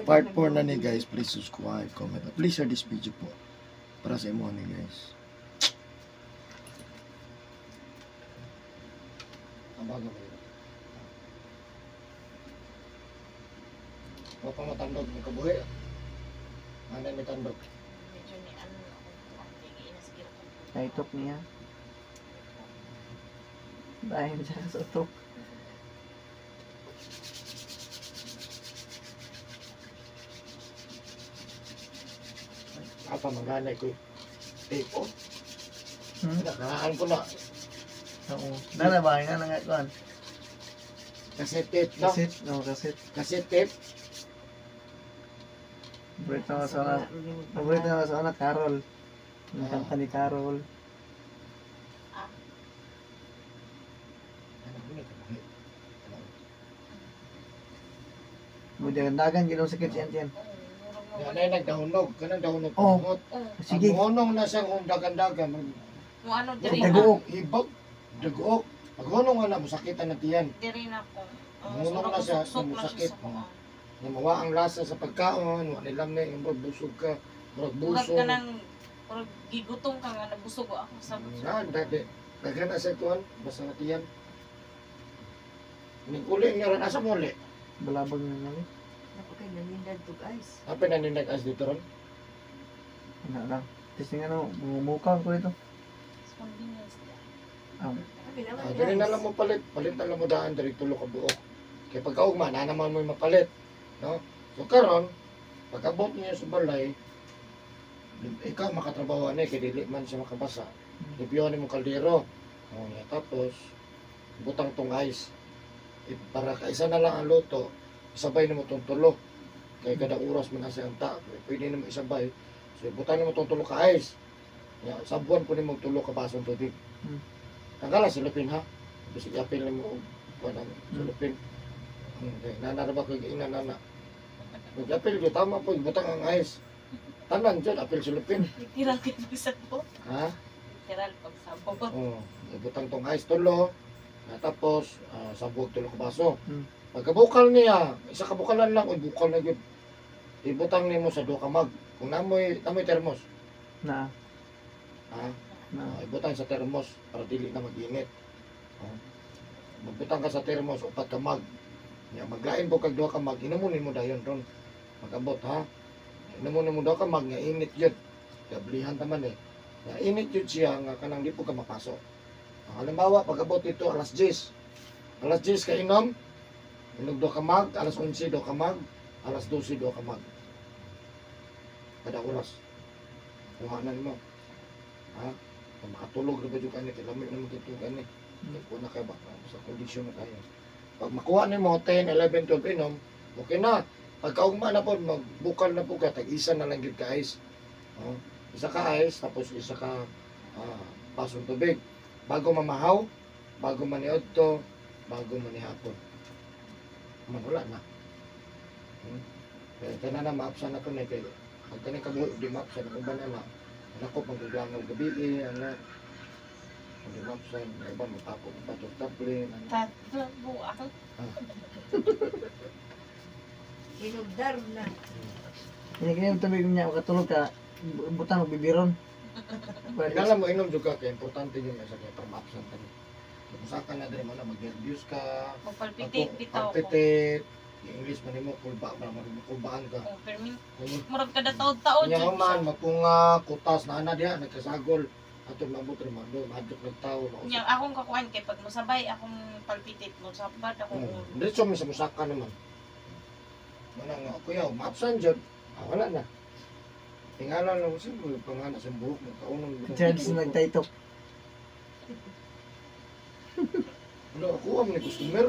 Part 4 na ni, guys. Please subscribe, comment, at please share this video po. Para sa imo ni, guys. Ang bago ba yun? Wa pa matandog, may kabuhi. Ano may tandog? Medyo ni ano ako ang tingin na siguro ko. Naitok niya. Dahil siya sa utok. Apa mangganay ko tape oh. Hmm? Nakahaan ko na. Oo. Nana ba? Nana nga kuan. Cassette tape, no? Kasit. No, kasit. Cassette tape. Paborito nga sa anak. Paborito nga sa anak, Carol. Ang kanta ni Carol. Ano ko na kabuhi? Ano? Mudagan-dagan ginong sakit siya tiyan. Oo, murag Yan ay nagdahunog. Kanang dahunog. Oh. Pangot. Oo. Sige. Ang hunong na siyang kung dagan-dagan. Mo ano diri na. Daguok. Hibag. Daguok. Pag hunong nga na, musakitan na tiyan. Diri na ko. Mulong na siya, Suksok na siya sumusakit. sa kuan. Nga mawa ang lasa sa pagkaon, wa nilam na yung murag busog ka, murag Murag busog. ka nang murag gigutom ka nga nabusog ako sa Na, dati. Daghan na sa kuan, basta na tiyan. Ning uli niya ron, asa mo uli? Balabag na namin. Napakay nanindag to, guys. Apa na ninag as dito ron? Ano lang. Tapos nga no, bumukaw ko ito. Convenience da. Ah, Sabi naman, Ah, dili na lang mo palit, palit na lang mo daan diri tulo ka buok. Kay pagkaugma na naman mo mapalit, no? So karon, pag-abot niya sa balay, ikaw makatrabaho ani kay dili man siya makabasa. Limpyo ni mo kaldero. Oh, niya. Tapos butang tong ice. Eh, para ka isa na lang ang luto, isabay nimo tong tulo. Kay kada oras man na siya ang ta, pwede nimo isabay. So butang nimo tong tulo ka ice. Ya, sabuan po nimo tulo ka basong tubig. Tanggal silupin ha. Bisig apil nimo og kuan ang silupin. Okay, nana ra ba ko ina nana. Nag-apil gyud tama po butang ang ice. Tanan jud apil silupin. Literal kay pagsabot. Ha? Literal pagsabot. Oh, ibutang tong ice tulo. Na tapos sabog tulo ka baso. Pagkabukal niya, isa ka bukalan lang o bukal na gyud. Ibutang nimo sa duha ka mug. Kung namoy namoy termos, na. ha? Na. Ibutang sa termos para dili na mag-init. Oh. Magbutang ka sa termos upat ka mug. Nya maglain po kag duha ka mug, inumon nimo dayon ron. Magabot ha. Inumon nimo duha ka mug nga init gyud. Gablihan ta man eh. Nga init gyud siya nga kanang di po ka mapasok. Halimbawa pag-abot dito alas 10. Alas 10 ka inom, inog duha ka mug, alas 11 duha ka mug, alas 12 duha ka mug. Kada oras. Kuhanan mo. Ha? Kung makatulog na ba dyan kani, kay lamig naman kay ani. Kung na kayo ba, sa kondisyon na kayo. Pag makuha nimo 10, 11, 12 inom, okay na. Pagkaugma na po, magbukal na po ka, tag-isa na lang gyud ka ice. Oh, isa ka ice, tapos isa ka basong tubig. Bago mamahaw, bago maniodto, bago manihapon. Man, wala na. Kaya tanan na, maapsan na to na. Kaya pag kani kabuhi, di maapsan, ang uban na. Anak ko, pagkaglangaw gabi, eh, anak. Hindi maapsan, ang iba, magpapok, patok, taplin, ano. Tatlo buang. Hinugdar na. Hindi kaya yung tubig niya, makatulog ka, butang magbibiron. Pwede. Kinala mo inom juga kay importante yun sa kay para maapsan ka ni. Kung ka na diri mo na mag-nervous ka, Magpalpitate bitaw ko. palpitate, yung English man nimo kulba para kulbaan ka. Oh, permin Kung murag kada taod-taod nya jud man siya. mapunga kutas na ana diha nagkasagol ato maabot rin mado mahadlok nagtawo mausap. Nya akong kakuan kay pag mosabay akong palpitate mo sabad akong ulo. Diretso mi sa musaka naman. Wala nga kuya, maapsan jud. Ah, wala na. Tingala lang siya, pangana sa buhok mo kaunong. Charles nagtaitok. Wala ako ang ni customer.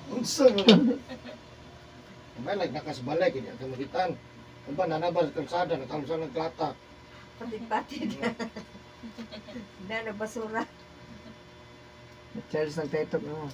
Unsa man? May like nakasbalay kay di ka makitaan. Uban na ba sa kalsada nakalsa ng klata. Patid-patid. Na nagbasura. Charles nagtaitok no.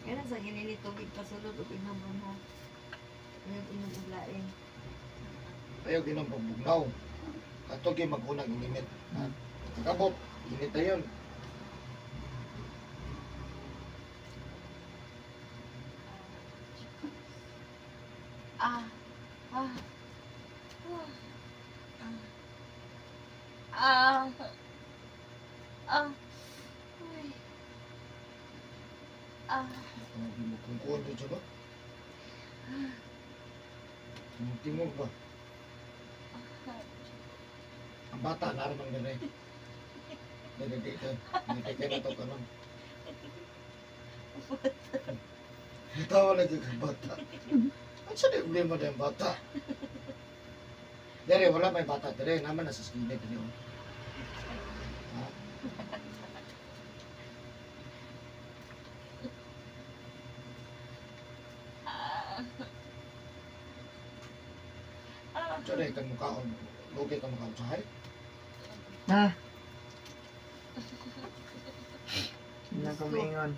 Kaya sa ginini tubig pasulod ug inom mo. Ayaw inom og lain. Ayaw ginom pagbugnaw. Ato gyud magunang ininit. Ha? Kabot, init na yun. Ah. Ah. Ah. Ah. Uy. Ah. Hindi mo kung kuhan dito ba? Tingog ba? Ang bata, naramang ganay. Dili, di ka. Hindi ka na to kanon. Natawa lagi kang bata. Ano sa problema na yung bata? Dere, wala may bata. Dere, naman nasa skinny. Dere, oh. Ha? Ah. Ah. Sa di ka mukhaon. Lugi ka mukhaon sa hay. Ha? Hindi ko maingon.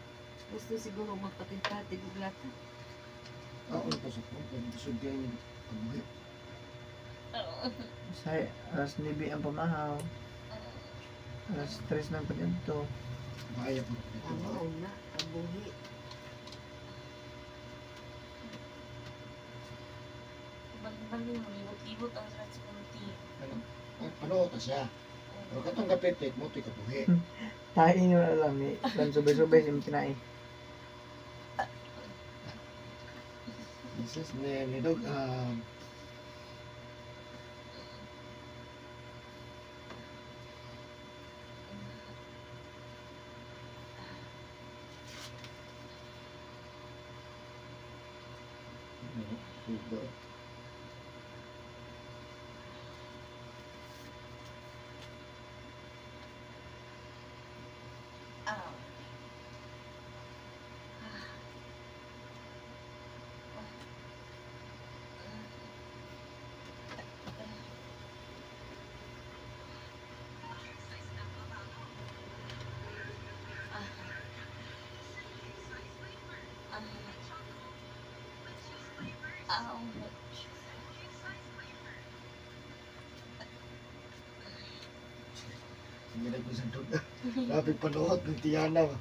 Gusto siguro magpatid-patid og lata. Kaon pa sa kong. Sugay ni kabuhi. Sa alas 9 ang pamahaw. Alas 3 ng pag-adto. Maaya po. Amo na kabuhi. Bali-bali, libot-libot ang sarap sa kunti. Ano? Panuot na siya. Pero katong kapitit mo, ito'y kabuhi. Tayo nyo na lang ni. Lan subay-subay si tinai. This is ni dog Ah. Ah. Sige na ko sa dog. Grabe panuot ng Tiana ba.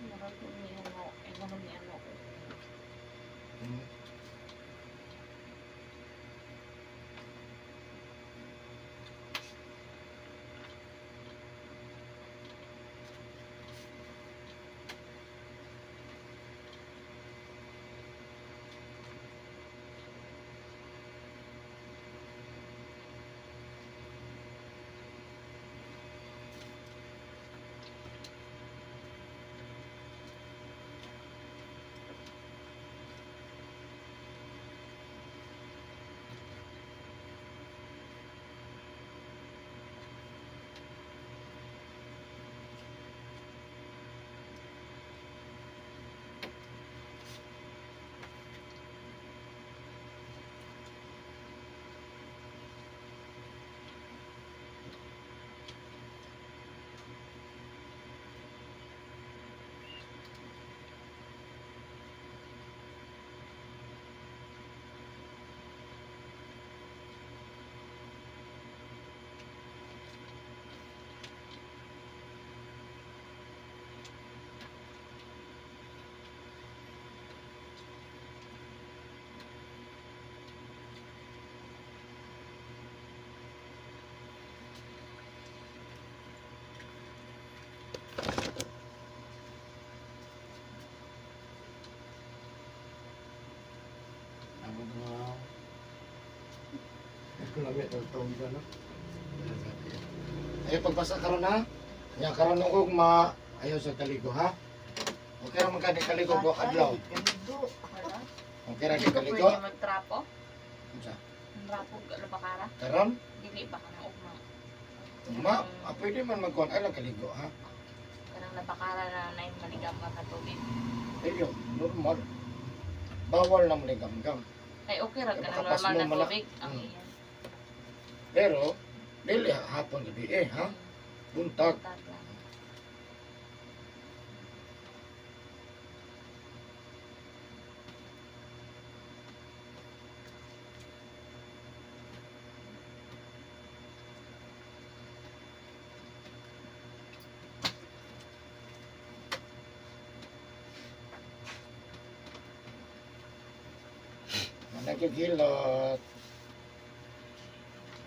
Murag ko ni ano, ay ganun ni ano. Lamit ang tawag ka, no? Ayaw pagbasa karon ha. Nya karon og ma ayaw sa kaligo ha. Okay ra man ka di kaligo duha ka adlaw. Kaligo. Wala. Okay ra di Dili ko kaligo. pwede magtrapo. Unsa? Trapo labakara. Karon Dili ba kanang ugma. ma pwede man magkuan ay lang kaligo ha. Kanang labakara na naay maligam ka tubig. Ayaw, normal. Bawal na maligam-gam. Ay okay ra kanang Makapas normal mo na man na. tubig. Ang iya. Pero dili hapon gabi eh ha. Buntag. Buntag lang. Managigilot.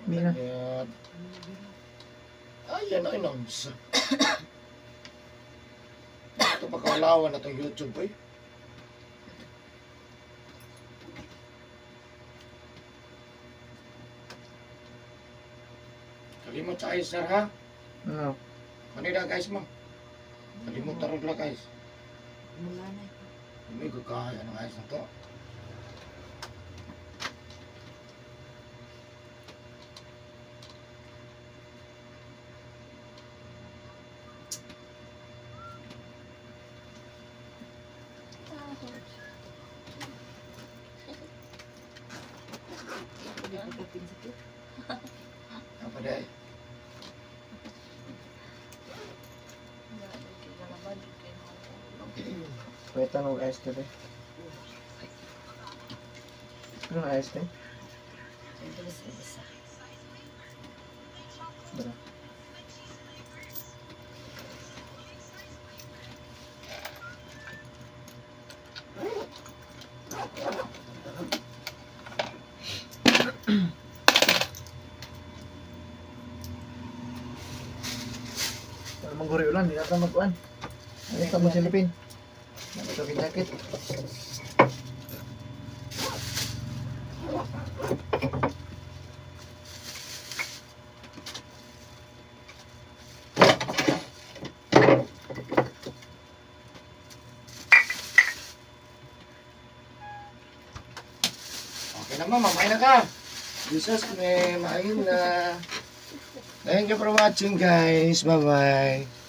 Mina. Yan. Ay, yan ay nons. Ito pa kaulawan na itong YouTube eh. Kalimot sa ice, sir, ha? Ano? Kanina, guys, mo. Kalimot tarong lang, guys. Wala na. Hindi ko kaya ng ice na to. Hindi ko kapin sakit. Apa day? Pwede og ice tea. Ano ang ice tea? Isa. Bra. Wala mang guri ulan, di na ta magkuan. Ano ta mo silipin? Ito jacket. Okay na, ma'am. Mamay na ka. Jesus name, ayun na. Thank you for watching, guys. Bye-bye.